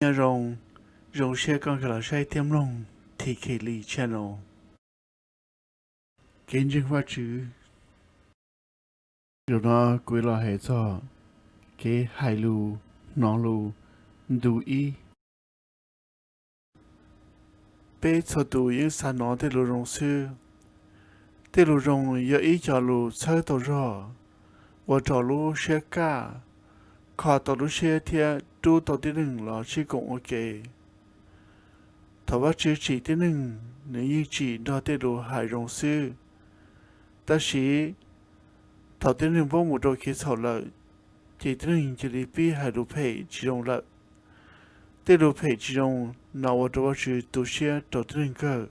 Nyob zoo, zoo siab koj nkag los saib thiab mloog T K Lee Channel. Kev ntseeg Vajtswv. Zaum no kuv los hais txog kev hais lus, hnov lus, ntu ib. Peb txhua tus yeej xav hnov tej lus zoo xwb. Tej lus zoo yog ib co lus txhawb tau zog, ua rau lub siab kaj, kho tau lub siab thiab rub tau tib neeg los sib koom ua ke. Thaum Vajtswv tsim tib neeg, nws yeej tsim nrog tej lus hais zoo xwb. Tab sis thaum tib neeg npoob mus rau kev txhaum lawm, ces tib neeg cia li pib hais lus phem tsis zoo lawm. Tej lus phem tsis zoo no ua rau Vajtswv tu siab rau tib neeg kawg,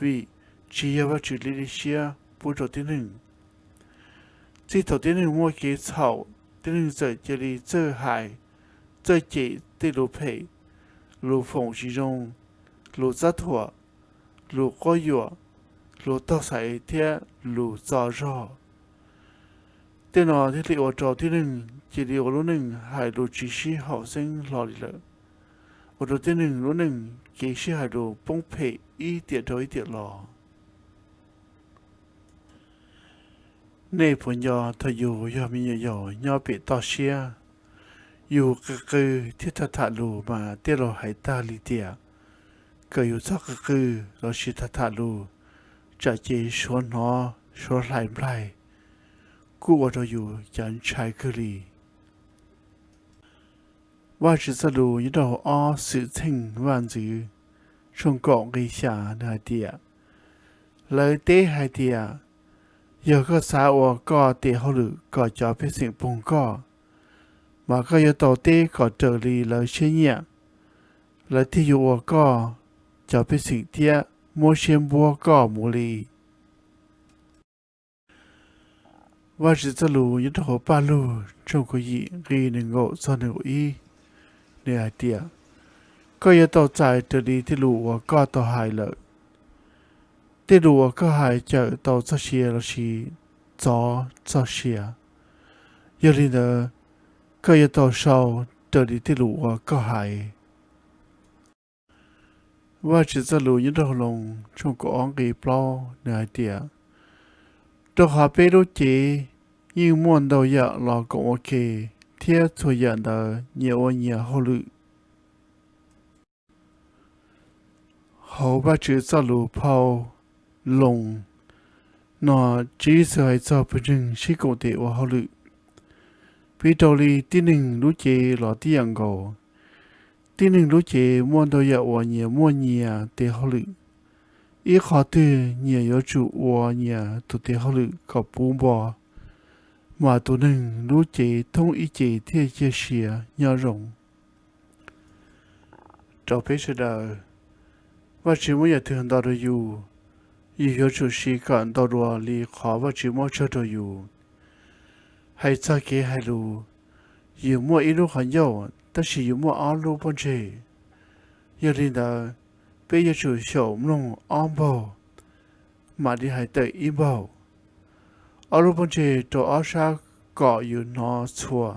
vim tsis yog Vajtswv li siab pub rau tib neeg. Txij thaum tib neeg muaj kev txhaum, tib neeg txawm cia li txawj hais, txawj cem tej lus phem, lus foom tsis zoo, lus txab thuam, lus quab yuam, lus taug xaiv thiab lus txo zog. Tej no thiaj li ua rau tib neeg cia li ua lub neej hais lus tsis sib haum xeeb hlo li lawm, ua rau tib neeg lub neej kev sib hais lus poob phem ib tiam rau ib tiam los. Nej puas nco thaum yus yog me nyuam yaus nyob pem toj siab, yus qw qw thiab tham tham lus mas tej laus hais tag li tias kom yus txhob qw qw lossis tham tham lus, tsam ces suav hnov suav hlais nplaig, kuj ua rau yus cav ntshai kawg li. Vajtswv txoj lus nyob rau ob Xwmtxheej Vaj ntxwv tshooj kaum nqe xya nws hais tias, lawv teb hais tias, yog koj xav ua koj tes hauj lwm kom cov pej xeem poog koj, mas koj yuav tau teb kom raws li lawv siab nyiam, lawv thiaj yuav ua koj cov pej xeem thiab muab siab npuab koj mus li. Vajtswv txoj lus nyob rau hauv Paj Lug tshooj kaum yim nqe nees nkaum txog nees nkaum ib, nws hais tias, koj yuav tau txais raws li tej lus uas koj tau hais lawm. Tej lus uas koj hais cawm tau txoj sia lossis txov txoj sia. Yog li ntawd, koj yuav tau sau raws li tej lus uas koj hais. Vajtswv txoj lus nyob rau Loos tshooj kaum ob nqe plaub nws hais tias, rau qhov peb lub cev yeej muaj ntau yam los koom ua ke, thiab txhua yam ntawd nyias ua nyias hauj lwm. Hauv Vajtswv txoj lus phau Loos no, Tswv Yexus hais txog pawg ntseeg sib koom tes ua hauj lwm. Piv rau li tib neeg lub cev los tib yam nkaus. Tib neeg lub cev muaj ntau yam uas nyias muaj nyias tes hauj lwm. Ib qho twg nyias yuav tsum ua nyias tus tes hauj lwm kom puv npo, mas tus neeg lub cev thoob ib ce thiaj ciaj sia nyob zoo. Rau peb sawv daws, Vajtswv muab yam twg ntau rau yus, yus yuav tsum siv kom ntau dua li qhov Vajtswv muab tsawg rau yus. Hais txog kev hais lus, yus muaj ib lub qhov ncauj tab sis yus muaj ob lub pob ntseg. Yog li ntawd, peb yuav tsum xyaum mloog ob npaug, mam li hais tawm ib npaug. Ob lub pob ntseg rau ob sab kom yus hnov txhua,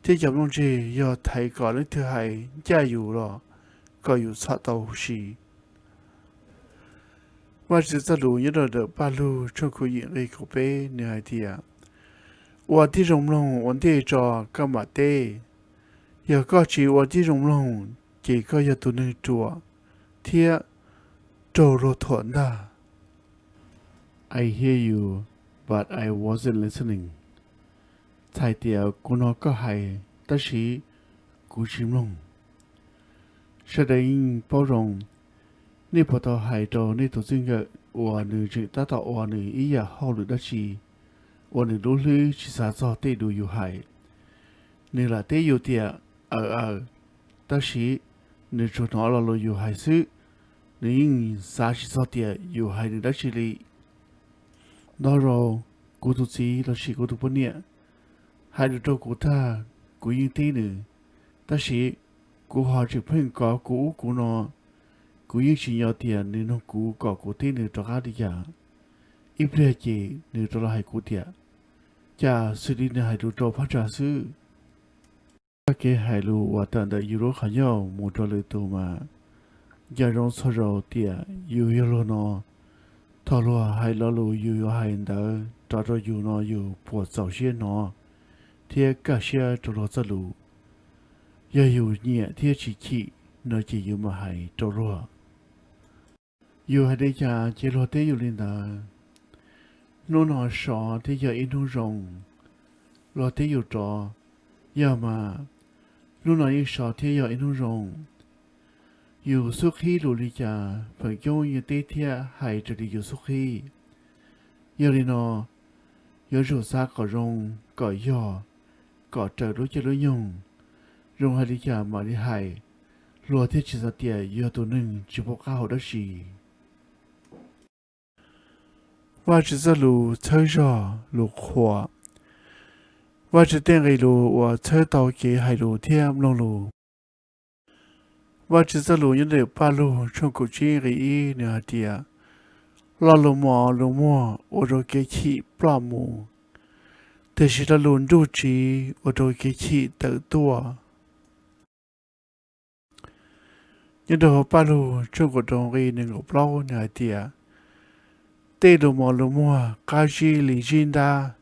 thiab cov nplooj ntseg yog thaiv kom leej twg hais ncaj yus los kom yus txhom tau huv si. Vajtswv txoj lus nyob rau ntawm Paj Lug tshooj kaum yim nqe kaum peb nws hais tias, ua tib zoo mloog ua ntej tso koj mam teb. Yog koj tsis ua tib zoo mloog, ces koj yog tus neeg ruam thiab raug luag thuam ntag. I hear you, but I wasn't listening. Txhais tias kuv hnov koj hais, tab sis kuv tsis mloog. Sawv daws yeej paub zoo, nej puas tau hais rau nej tus txij nkawm uas nws tseem tab tom ua nws ib yam hauj lwm dab tsi, uas nws lub hlwb tsis xav txog tej lus yus hais? Nws lam teb yus tias, aws aws, tab sis nws tsuas hnov lo lus yus hais xwb, nws yeej xav tsis txog tias yus hais nws dab tsi li. Ntau zaus kuv tus txiv lossis kuv tus poj niam hais lus rau kuv tag, kuv yeej teb nws, tab sis kuv ho tseem pheej kov kuv ub kuv no. Kuv yeej tsis nco tias nws nug kuv kom kuv teb nws rov qab li cas. Ib pliag ces nws rov los hais kuv tias, cas xws li nws hais lus rau phab ntsa xwb. Txoj kev hais lus uas tawm ntawm yus lub qhov ncauj mus rau lwm tus mas nco ntsoov txhua zaus tias yus yog luag no. Thaum luag hais lo lus yus yuav hais ntawd rov rau yus no yus puas txaus siab hnov thiab kaj siab rau luag txoj lus. Yog yus nyiam thiab tsis chim no ces yus mam hais rau luag. Yus hais li cas ces luag teb yus li ntawd. Hnub no sov thiaj yog ib hnub zoo, luag teb yus rov, yog mas hnub no yeej sov thiab yog ib hnub zoo. Yus xub qhib lus li cas feem coob yeej teb thiab hais raws li yus xub qhib. Yog li no, yuav tsum xav kom zoo, kom yog, kom raws lub caij lub nyoog, zoo hais li cas mam li hais, luag thiaj tsis xav tias yog tus neeg tsis paub qab hau dab tsi. Vajtswv txoj lus txhawb zog lus qhuas. Vajtswv tej nqe lus uas txhawb tau kev hais lus thiab mloog lus. Vajtswv txoj lus nyob ntawm Paj Lug tshooj kaum tsib nqe ib nws hais tias, lo lus mos lus muag ua rau kev chim ploj mus, tiam sis lo lus nruj tsiv ua rau kev chim tawm tuaj. Nyob rau hauv Paj Lug tshooj kaum rau nqe nees nkaum plaub nws hais tias, tej lus mos lus muag qab zib li zib ntab,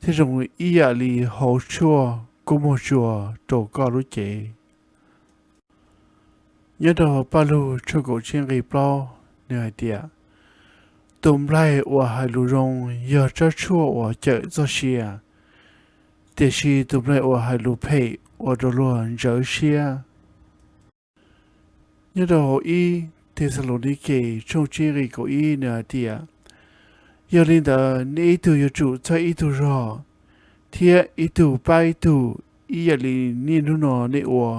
thiab zoo ib yam li hauv tshuaj kub muag tsuas rau koj lub cev. Nyob rau hauv Paj Lug tshooj kaum tsib nqe plaub nws hais tias, tus nplaig uas hais lus zoo yog tsob tshuaj uas cawm txoj sia, tiam sis tus nplaig uas hais lus phem ua rau luag ntsawv siab. Nyob rau hauv ib Thexalaunikes tshooj tsib nqe kaum ib nws hais tias, yog li ntawd nej ib tug yuav tsum txhawb ib tug zog, thiab ib tug pab ib tug ib yam li niaj hnub no nej ua.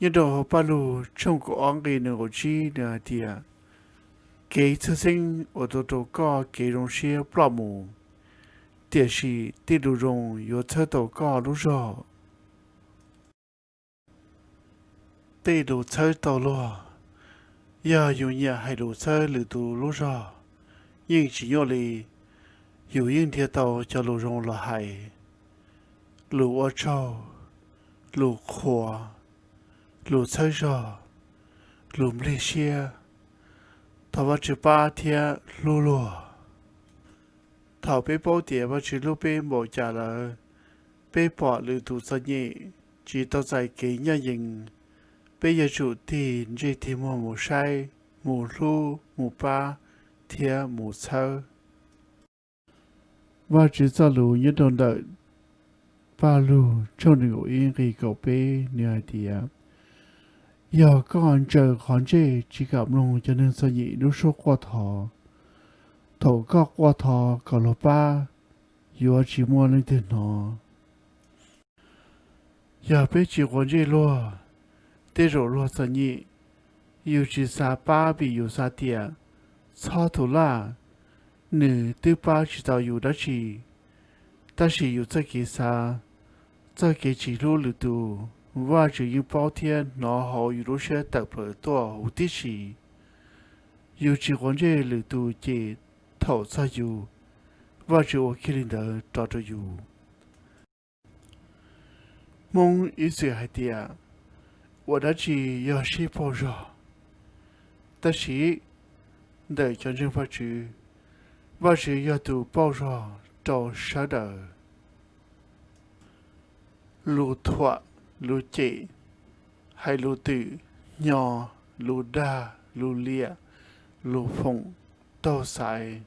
Nyob rau hauv Paj Lug tshooj kaum ob nqe nees nkaum tsib nws hais tias, kev txhawj xeeb ua tau rau koj kev zoo siab ploj mus, tiam sis tej lus zoo yuav txhawb tau koj lub zog. Tej lus txhawb tau luag. Yog yus nyiam hais lus txhawb lwm tus lub zog, yeej tsis nyuaj li, yus yeej nrhiav tau cov lus zoo los hais. Lus ua tsaug, lus qhuas, lus txhawb zog, lus nplig siab, thov Vajtswv pab thiab hlub luag. Thaum peb paub tias Vajtswv hlub peb npaum cas lawm, peb pom lwm tus txom nyem, tsis tau txais kev ncaj ncees, peb yuav tsum tig ntsej tig muag mus saib, mus hlub, mus pab, thiab mus txhawb. Vajtswv txoj lus nyob rau ntawm Paj Lug tshooj nees nkaum ib nqe kaum peb nws hais tias, yog koj ntsaws qhov ntsej tsis kam mloog cov neeg txom nyem lub suab quaj thov, thaum koj quaj thov kom luag pab, yuav tsis muaj leej twg hnov. Yog peb tsis quav ntsej luag, tej zaum luag txom nyem, yus tsis xav pab vim yus xav tias, txhob thum laj, nws twb pab tsis tau yus dab tsi. Tab sis yus txoj kev xav, txoj kev tsis hlub lwm tus, Vajtswv yeej paub thiab hnov hauv yus lub siab tawm plaws tuaj huv tib si. Yus tsis quav ntsej lwm tus ces thaum txog yus, Vajtswv ua kiag li ntawd rov rau yus. Hmoob ib txwm hais tias, ua dab tsi yog sib pauj zog. Tab sis ntawm cov ntseeg Vajtswv, Vajtswv yog tus pauj zog rau sawv daws. Lus thuam, lus cem, hais lus twm, hnyo, lus dag, lus liam, lus foom, taug xaiv.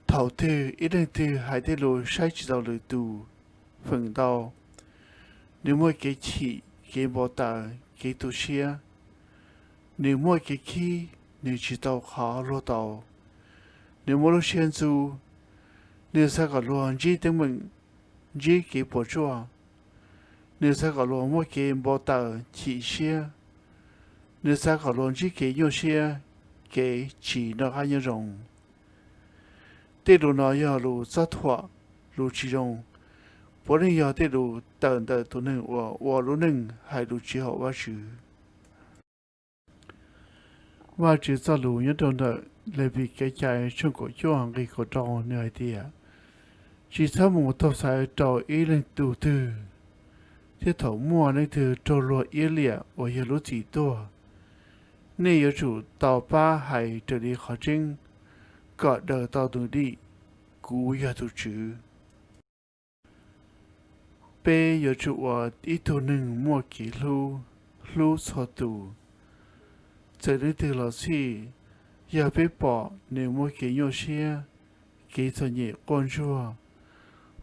Thaum twg ib leej twg hais tej lus saib tsis taus lwm tus feem ntau, nws muaj kev chim, kev npau taws, kev tu siab, nws muaj kev khib, nws tsis tau qhov luag tau, nws muaj lub siab ntxub, nws xav kom luag ntsib teeb meem, ntsib kev puas tsuaj, nws xav kom luag muaj kev npau taws chim siab, nws xav kom luag ntsib kev nyuaj siab, kev tsis noj qab nyob zoo. Tej lus no yog lus txob thuam, lus tsis zoo, puav leej yog tej lus tawm ntawm tus neeg uas ua lub neej hais lus tsis haum Vajtswv. Vajtswv txoj lus nyob rau ntawm Levis Kev cai tshooj kaum cuaj nqe kaum rau nws hais tias, Tsis txhob mus taug xaiv rau ib leej tus twg, thiab thaum muaj leej twg raug luag iab liam uas yog lub txim tuag, nej yuav tsum tau pab hais raws li qhov tseeb, kom daws tau tus dim. Kuv yog tus Tswv. Peb yuav tsum ua ib tug neeg muaj kev hlub, hlub txhua tus, txawm leej twg los xij. Yog peb pom nws muaj kev nyuaj siab, kev txom nyem quaj ntsuag,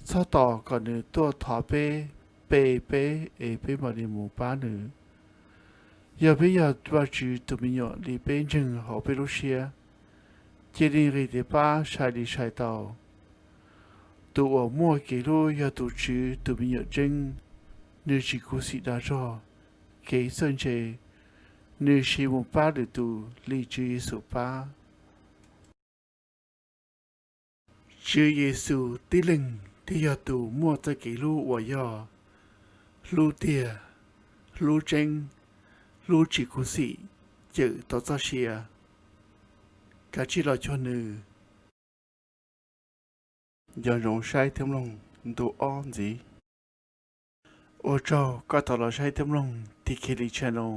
txhob tos kom nws tuaj thov peb, pe peb es peb mam li mus pab nws. Yog peb yog Vajtswv tus me nyuam li peb ntseeg hauv peb lub siab, cia li nqis tes pab sai li sai tau. Tus uas muaj kev hlub yog tus Tswv tus me nyuam tseeb, nws tsis khuv xim dag zog, kev txawj ntse, nws siv mus pab lwm tus li Tswv Yexus pab. Tswv Yexus tib leeg thiaj yog tus muaj txoj kev hlub uas yog hlub tiag, hlub tseeb, hlub tsis khuv xim, cawm tau txoj sia. Kav tsij los cuag nws. Nco ntsoov saib thiab mloog ntu ob ntxiv. Ua tsaug koj tau los saib thiab mloog Tikeli channel.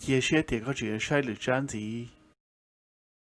Cia siab tias koj tseem yuav saib lwm tsab ntxiv.